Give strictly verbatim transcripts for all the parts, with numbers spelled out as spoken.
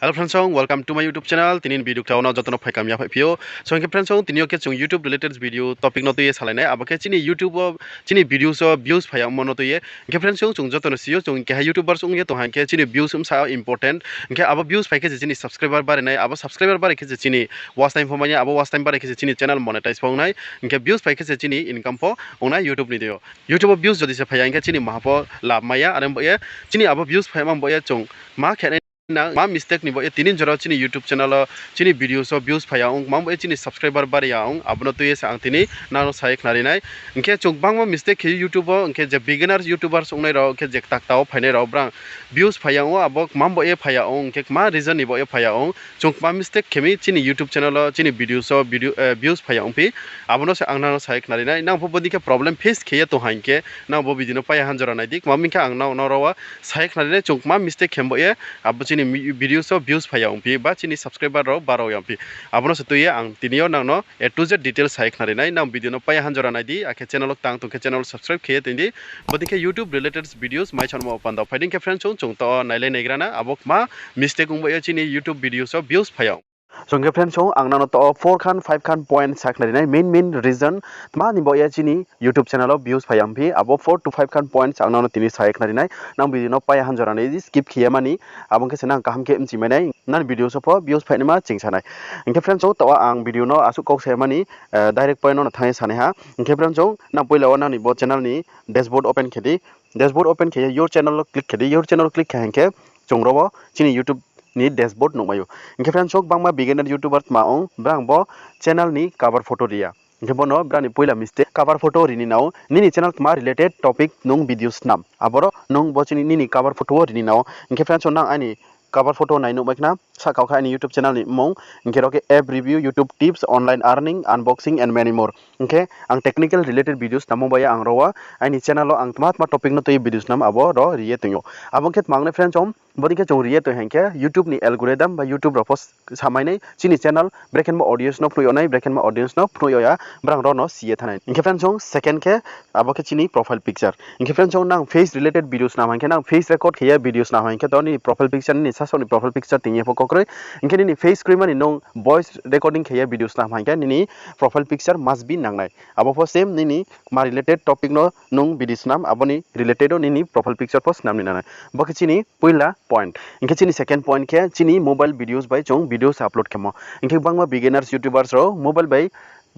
Hello friends song, welcome to my YouTube channel. Tini ni video kta wo no joto no phaikam ya phaiphi ou. So hing khe friends song, tini yo khe chung YouTube related video topic no tui ye salai nai. Abo khe chini YouTube wo, chini videos wo views phai ya ongmo no tui ye. Hing khe friends song, chung joto no si ou, chung keha YouTubers ong ye tong ha hing khe chini views bsa important. Hing khe abo views phai khe se chini subscriber bari nai, abo subscriber bari khe se chini watch time pho mai ya, abo watch time bari khe se chini channel monetize pho ong nai. Hing khe views phai khe se chini income pho ong nai YouTube ni deing yo. YouTube wo views jodi se phai ya hing khe chini maha pho lab mai ya, are bo ye chini abo views phai ya ma bo ye chung ma khe nai nang, ma mistake ni bo ye tini jora chini YouTube channel wo chini videos wo views phai ya ong, ma bo ye chini subscriber bari ya ong, abo no tui ye se ang tini nang no sa ye khnari nai. Hing khe chung bangma mistake khe YouTube wo, hing khe je beginner YouTubers ongnai rao, hing khe je kta kta wo phainai rao, brang views phai ya ong, abo ma bo ye phai ya ong, hing khe ma reason ni bo ye phai ya ong, chung ma mistake khe mi chini YouTube channel wo chini videos wo video, eh, views phai ya ongphi, abo no se ang nang no sa ye khnari nai. Nang pho bodei khe problem face khe ye tong ha hing khe, nang bo video no pai ya han jora nai di, ma hing khe ang nang no ro wo sa ye khnari nai, chung ma mistake khe bo ye abo chini mi-, videos wo views phai ya ongphi, ba chini subscriber rao bara ya ongphi. Abo no se tui ye ang tini yo nang no A to Z details sa ye khnari nai, nang video no pai ya han jora nai di, akhe channel wo tang tong khe channel subscribe khe ye tong di. Bodei khe YouTube related videos mai sanmo panda phai di. Hing khe friends song, chung to nailai naigra na, abo ma mistake ong bo ye chini YouTube videos wo views phai ya ong. So hing khe friends song, ang nang no to four khan, five khan point sa khnari nai, main main reason tma ni bo ye chini YouTube channel wo views phai ya ongphi, abo four to five khan points ang nang no tini sa ye khnari nai. Nang video no pai ya han jora nai di, skip khe ye mani, abo hing khe se nang kaham khe mchi mai nai, nang videos wo pho views phai naima chingsa nai. Hing khe friends song, to ang video no asuh kau sa ye mani, eh, direct point no no thanng ye sanai ha. Hing khe friends song, nang poila wo nang ni bo channel ni dashboard open khe di. Dashboard open khe ye your channel wo click khe di, your channel wo click khe hing khe chung ro wo chini YouTube ni dashboard nuhmai ou. Hing khe friends song, bangma beginner YouTuber tma ong, brang bo channel ni cover photo ri ya. Hing khe bo no brang ni poila mistake, cover photo ri ni nao, nini channel tma related topic nung video snam, aboro nung bo chini nini cover photo wo ri ni nao. Hing khe friends song, nang aini cover photo nai nuhmai khna, sahka wo khe aini YouTube channel ni mmung, hing khe ro khe app review, YouTube tips, online earning, unboxing and many more. Hing khe ang technical related videos namo bai ye ang ro wo aini channel wo ang tma tma topic no tui ye videos nam abo ro ri ye tong ou. Abo hing khe tma ong nai friends song, bodei khe chung ri ye tong hing khe YouTube ni algorithm ba YouTube rao pho samai nai chini channel brekhe ma audience no phnuh yag nai, brekhe ma audience no phnuh yag ya, brang ro no si ye thanng nai. Hing khe friends song, second khe abo khe chini profile picture. Hing khe friends song, nang face related videos nam hing khe, nang face record khe ye videos nam hing khe to nini profile picture, nini sasaoh ni profile picture ting ye pho kau kroi. Hing khe nini face kroima ni nung voice recording khe ye videos nam hing khe nini profile picture must be nang nai. Abo pho same nini ma related topic no nung video snam, abo ni related wo nini profile picture pho snam ni nang nai. Bo khe chini poila point. Hing khe chini second point khe chini mobile videos bai chung videos upload khemo. Hing khe bangma beginners YouTubers rao mobile bai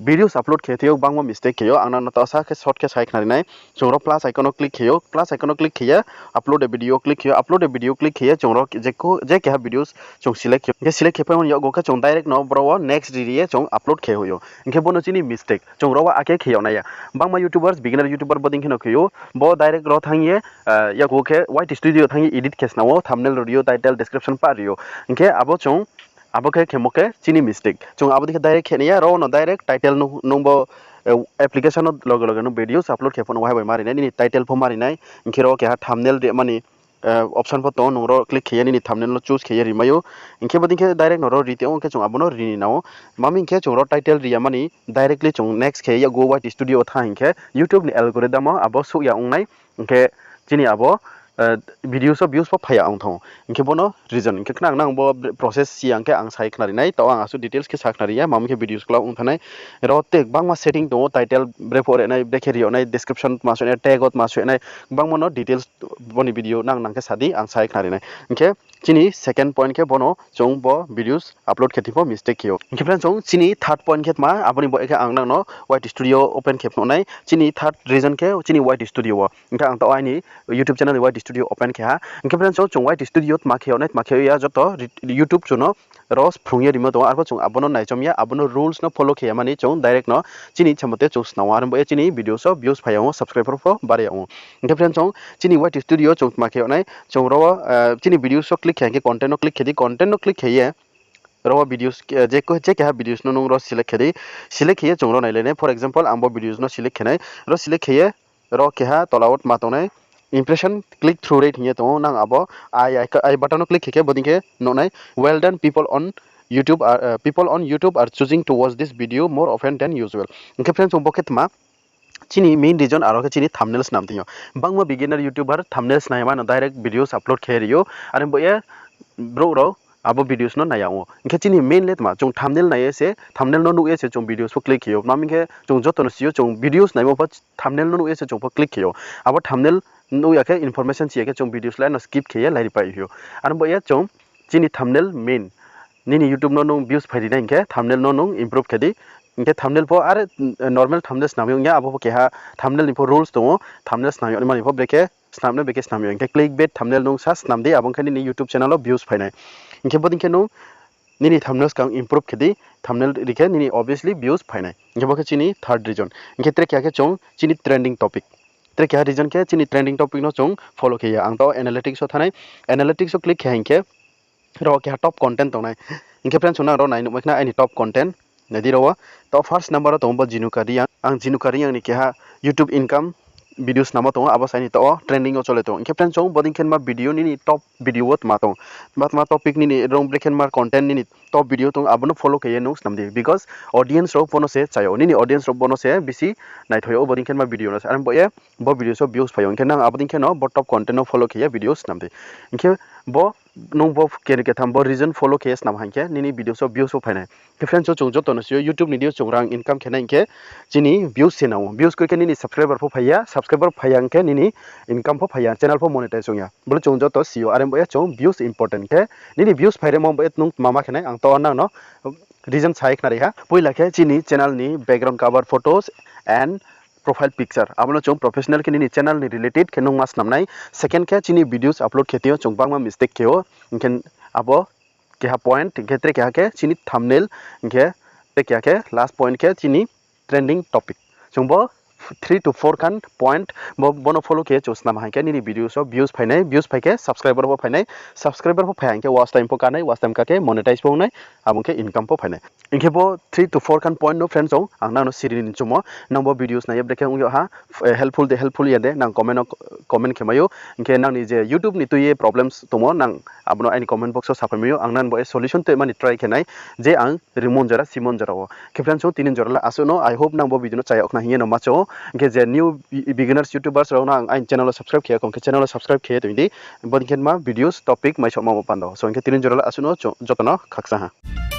videos upload khe thing yo bangma mistake khe ou, ang nang no to sa khe short khe sa ye khnari nai. Chung ro plus icon wo click khe ou, plus icon wo click khe ye upload a video click khe ou, upload a video click khe ye chung ro je ko-, je keha videos chung select khe ou. Hing khe select khe phaimo ni yakgu khe chung direct no boro wo next ri ri ye chung upload khe hoih ou. Hing khe bo no chini mistake. Chung ro wo akhe khe yag nai ya. Bangma YouTubers, beginner YouTuber bodei khe no khe ou. Bo direct ro thanng ye, eh, yakgu khe Y T Studio thanng ye edit khe snam ou, thumbnail ri ou, title, description pah ri ou. Hing khe abo chung, abo khe khemo khe chini mistake. Chung abo dei khe direct khe nai ya, ro no direct title nung, nung bo, eh, application no loge loge nung videos upload khe pho no wahai bai ma ri nai, nini title pho ma ri nai, hing khe ro keha thumbnail ri mani, eh, option pho tong ou, nung ro click khe ye nini thumbnail no choose khe ye ri mai ou. Hing khe bodei khe direct no ro ri tong ou, hing khe chung abo no ri ni nang ou. Ma hing khe chung ro title ri ya mani directly chung next khe yakgu Y T Studio wo thanng hing khe YouTube ni algorithm wo abo souh ya ong nai. Hing khe chini abo, eh, videos wo views pho phai ya ong thanng ou. Hing khe bo no reason. Hing khe khnang nang bo bre-, process si ya hing khe ang sa ye khnari nai. Taoh ang asuh details khe sa khnari ya, ma hing khe videos klau ong thanng nai. Ro te bangma setting tong ou, title bre pho ri nai, bre khe ri yag nai, description tma soi nai, tag wo tma soi nai, bangma no details bo ni video nang nang khe sa di, ang sa ye khnari nai. Hing khe chini second point khe bo no chung bo videos upload khe thing pho mistake khe ou. Hing khe friends song, chini third point khe tma, abo ni bo khe ang nang no Y T Studio open khe phnuh nai. Chini third reason khe chini Y T Studio wo. Hing khe ang taoh aini YouTube channel ni Y T Studio open khe ha. Hing khe friends song, chung Y T Studio tma khe yag nai, tma khe yag ya, joto ri-, YouTube chung no ro phrung ye rimo tong ou, arpho chung abo no naichom ya, abo no rules no follow khe ya mani chung direct no chini ichha mote chung snam ou, are bo ye chini videos wo views phai ya ong ou, subscriber pho bari ya ong ou. Hing khe friends song, chini Y T Studio chung tma khe yag nai, chung ro, eh, chini videos wo click khe hing khe content no click khe di, content no click khe ye ro videos, eh, je ko-, je keha videos no nung ro select khe di, select khe ye chung ro nailai nai. For example, ang bo videos no select khe nai, ro select khe ye ro keha tola wo tma tong nai, impression click through rate hing ye tong ou, nang abo I, I, I button no click khe khe bodei khe nuh nai, "Well done, people on YouTube are, uh, people on YouTube are choosing to watch this video more often than usual." Hing khe friends song, bo khe tma chini main reason aro khe chini thumbnails nam thing yo. Bangma beginner YouTuber thumbnails nai mano direct videos upload khe ri ou. Are bo ye brouh rao abo videos no nai ya ong ou. Hing khe chini main le tma, chung thumbnail nai ye se, thumbnail no nuh ye se chung videos pho click khe ou. Tma hing khe chung joto no si ou, chung videos naimo pho thumbnail no nuh ye se chung pho click khe ou. Abo thumbnail nuh ya khe, information si ya khe chung videos lai no skip khe ye lai ri pai ou. Aro bo ye chung chini thumbnail main, nini YouTube no nung views phai ri nai hing khe thumbnail no nung improve khe di. Hing khe thumbnail pho are normal thumbnail snam yag ya, abo pho keha thumbnail ni pho rules tong ou, thumbnail snam yag naima ni pho brekhe snam nai, brekhe snam ya. Hing khe clickbait thumbnail nung sa snam di, abo ong khe nini YouTube channel wo views phai nai. Hing khe bodei khe nung nini thumbnail skang improve khe di, thumbnail ri khe nini obviously views phai nai. Hing khe bo khe chini third reason. Hing khe tre keha khe chung chini trending topic. Tre keha reason khe chini trending topic no chung follow khe ya. Ang taoh analytics wo thanng nai, analytics wo click khe hing khe ro keha top content tong nai. Hing khe friends, chung nang ro nai nuhmai khna aini top content. Nai di ro wo. Taoh first number wo tong ou bo Jinuka Reang. Ang Jinuka Reang ni keha YouTube income videos snamo tong ou, abo se aini taoh wo trending wo chole tong ou. Hing khe friends, chung bodei khe ma video nini top video wo tma tong, tma tma topic nini rong brekhe ma content nini top video tong, abo no follow khe ye nung snam di. Because audience rao bo no se chá ou, nini audience rao bo no se bisi naithoi ou bodei khe ma video no se. Aro bo ye bo videos wo views phai ou. Hing khe nang abo dei khe no bo top content no follow khe ye videos snam di. Hing khe bo nung bo keni ketham bo reason follow khe ye snam haing khe nini videos wo views pho phai nai. Khe friends, chung joto no si ou YouTube ni deing yo chung rang income khe nai hing khe chini views se nang ou. Views kroi khe nini subscriber pho phai ya, subscriber phai ya hing khe nini income pho phai ya, channel pho monetize ong ya. Bo le chung joto si ou, are bo ye chung views important khe nini views phai rimo bo ye nung tma ma khe nai, ang taoh nang no reason sa ye khnari ha. Poila khe chini channel ni background cover photos and profile picture. Abo no chung professional khe nini channel ni related khe nung ma snam nai. Second khe chini videos upload khe tei yo chung bangma mistake khe ou. Hing khe abo keha point, hing khe tre keha khe chini thumbnail, hing khe tre keha khe last point khe chini trending topic. Chung bo three to four khan point bo, bo no follow khe chung snam haing khe nini videos wo views phai nai, views phai khe subscriber pho phai nai, subscriber pho phai haing khe watch time pho ka nai, watch time ka khe monetize pho ong nai, abo ong khe income pho phai nai. Hing khe bo three to four khan point no friends, chung ang nang no siri ni chumo, nang bo videos nai ye brekhe ong yag ha, helpful de helpful ya de, nang comment no, comment khe mai ou. Hing khe nang ni je YouTube ni tui ye problems tongmo, nang abo no aini comment box wo saphai mai ou, ang nang bo ye solution tui mani try khe nai, je ang rimon jora, simon jora wo. Khe friends, chung tini jora le asuh no, I hope nang bo video no chá yag khna hing ye no ma chung ou. Hing khe je new beginners YouTubers rao no ang aini channel wo subscribe khe ya khong khe channel wo subscribe khe ye tong di. Bodei khe ma videos topic mai sokma bo panda. So hing khe tini jora le asuh no, chung joto no khakchang ha.